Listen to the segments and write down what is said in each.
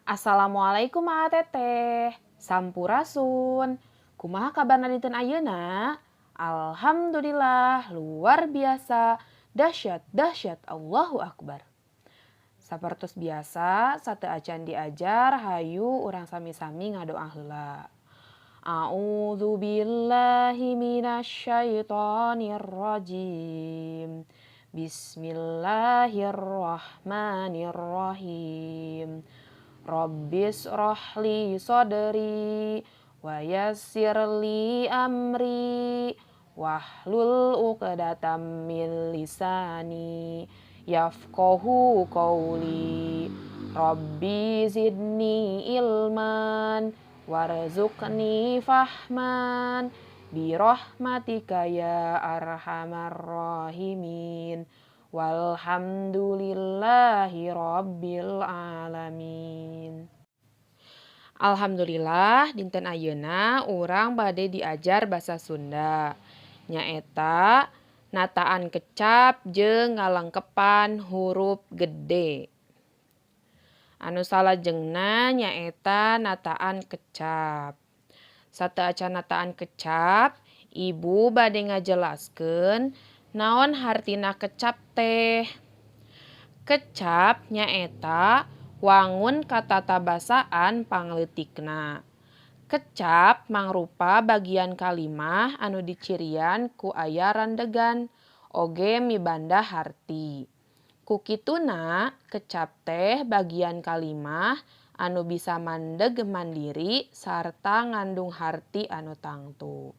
Assalamualaikum, Aa Teteh. Sampurasun. Kumaha kabarna dinten ayeuna? Alhamdulillah, luar biasa, dahsyat dahsyat, Allahu Akbar. Sapertos biasa, sateuacan diajar, hayu urang sami-sami ngadoa heula. A'udzu billahi minasyaitonir rajim. Bismillahirrahmanirrahim. Rabbisyrah li sodri wa yassir li amri wahlul 'uqdatam min lisani yafqahu qawli. Rabbi zidni ilman warzuqni fahman bi rahmatika ya arhamar rahimin. Walhamdulillahi rabbil alamin. Alhamdulillah, dinten ayeuna urang bade diajar basa Sunda, nyaeta nataan kecap jeung ngalengkepan hurup gede. Anu salajengna nyaeta nataan kecap. Sateuacan nataan kecap, Ibu bade ngajelaskeun naon hartina kecap teh. Kecap nyaeta wangun katatabasaan pangleutikna. Kecap mangrupa bagian kalimah anu dicirian ku aya randegan oge mibanda harti. Ku kituna, kecap teh bagian kalimah anu bisa mandeg mandiri sarta ngandung harti anu tangtu.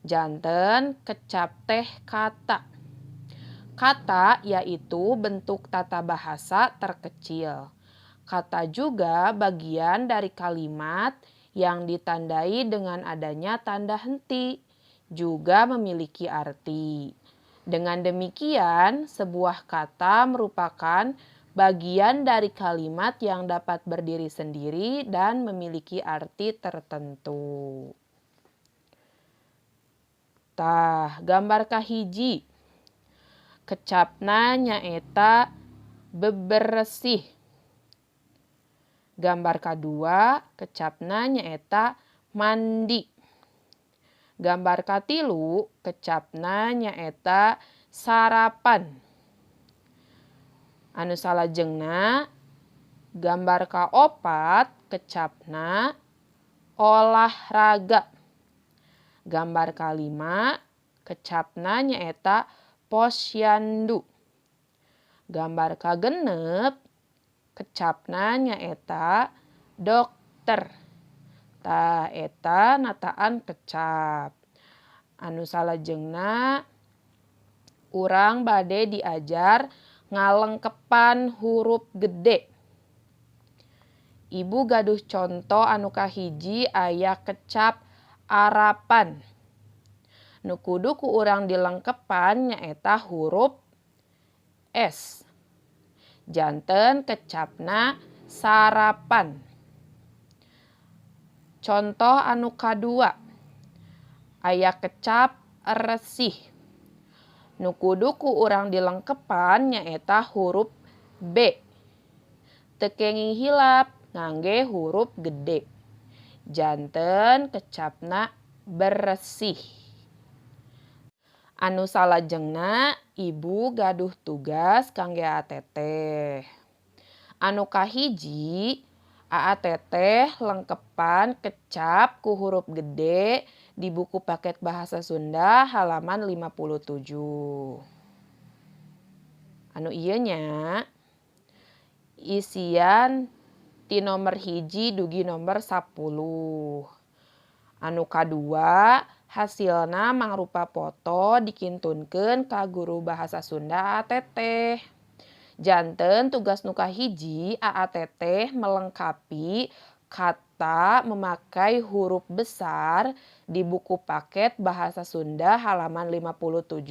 Janten kecap teh kata. Kata yaitu bentuk tata bahasa terkecil. Kata juga bagian dari kalimat yang ditandai dengan adanya tanda henti, juga memiliki arti. Dengan demikian, sebuah kata merupakan bagian dari kalimat yang dapat berdiri sendiri dan memiliki arti tertentu. Tah, gambar kahiji. Kecapna nyaeta beberesih. Gambar kadua, kecapna nyaeta mandi. Gambar katilu, kecapna nyaeta sarapan. Anu salajengna, gambar kaopat, kecapna olahraga. Gambar kalima, kecapna nyaeta posyandu. Gambar kagenep, kecapna nyaeta dokter. Tah, eta nataan kecap. Anu salajengna, urang bade diajar ngalengkepan hurup gede. Ibu gaduh conto anu kahiji, aya kecap arapan. Nu kudu ku urang dilengkepan nyaeta hurup S. Janten kecapna sarapan. Contoh anu kadua, aya kecap resih. Nu kudu ku urang dilengkepan nyaeta hurup B. Teu kenging hilap ngangge hurup gede. Janten kecapna beresih. Anu salajengna, Ibu gaduh tugas kangge Aa Teteh. Anu kahiji, Aa Teteh lengkepan kecap ku hurup gede di buku paket bahasa Sunda halaman 57. Anu ieu nya, isian ti nomor 1 dugi nomor 10. Anu kadua, hasilna mangrupa foto dikintunkeun ka guru bahasa Sunda Aa Teteh. Janten tugas nu kahiji, Aa Teteh melengkapi kata memakai huruf besar di buku paket bahasa Sunda halaman 57.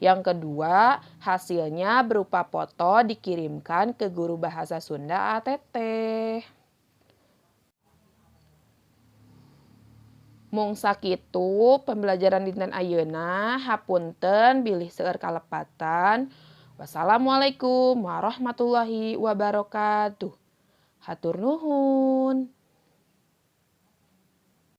Yang kedua, hasilnya berupa foto dikirimkan ke guru bahasa Sunda Aa Teteh. Mung sakitu pembelajaran dinten ayeuna, hapunten bilih seueur kalepatan. Wassalamualaikum warahmatullahi wabarakatuh. Hatur nuhun.